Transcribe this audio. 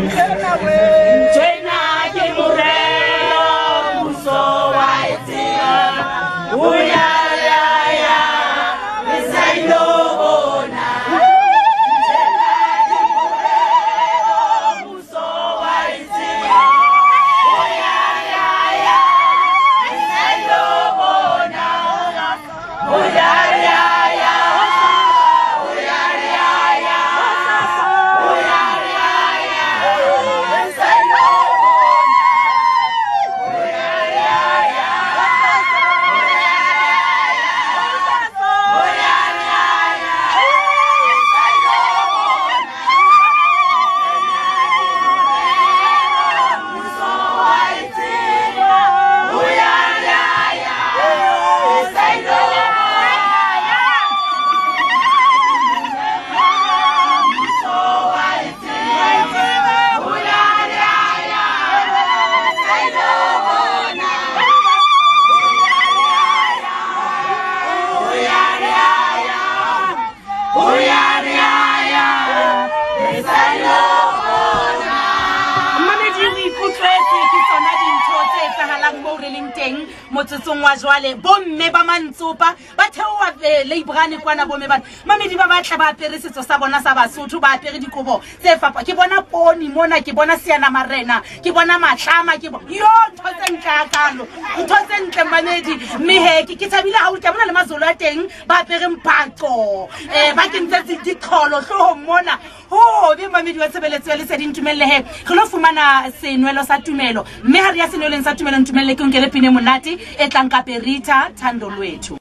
Nthwena ke morero mmuso wa e tseba. O ya ya ya re sa ilo bona. Nthwena ke morero mmuso wa e tseba. O ya ya ya re sa ilo bona. O ya ya ya o ya ya ya o ya ya ya re sa ilo bona. O ya ya ya o ya ya ya o ya ya ya re sa ilo bona. Mmuso wa e tseba. O ya ya ya re sa ilo bona. Mmuso wa e tseba. O ya ya ya re sa ilo bona. O ya ya ya o ya ya ya o ya ya ya re sa ilo bona. Mmamedi o ikutlwetse ke tsona dintho tse etsahalang moo re leng teng motsotsong wa jwale. Bomme ba mantsopa ba theoha eh, leibrane kwana bomme bana. Mamedi ba batla ba apere setso sa bona sa Basotho, ba apere dikobo tse fapa. Ke bona poni mona, ke bona seana marena, ke bona matlama, ke bo yo ntho tse ntle hakalo. Ntho tse ntle mmamedi. Mme he ke ke thabile haholo ke a bona le mazolo a teng ba apere mpaco. Eh ba kentse diqholo hloohong mona. Hobe mamedi wa tshebeletso ya lesedi ntumelle he re lo fumana senwelo sa tumelo mme ha re ya senweleng sa tumelo ntumelle ke nkele pine monate e tlang ka Perita Thando Lwethu.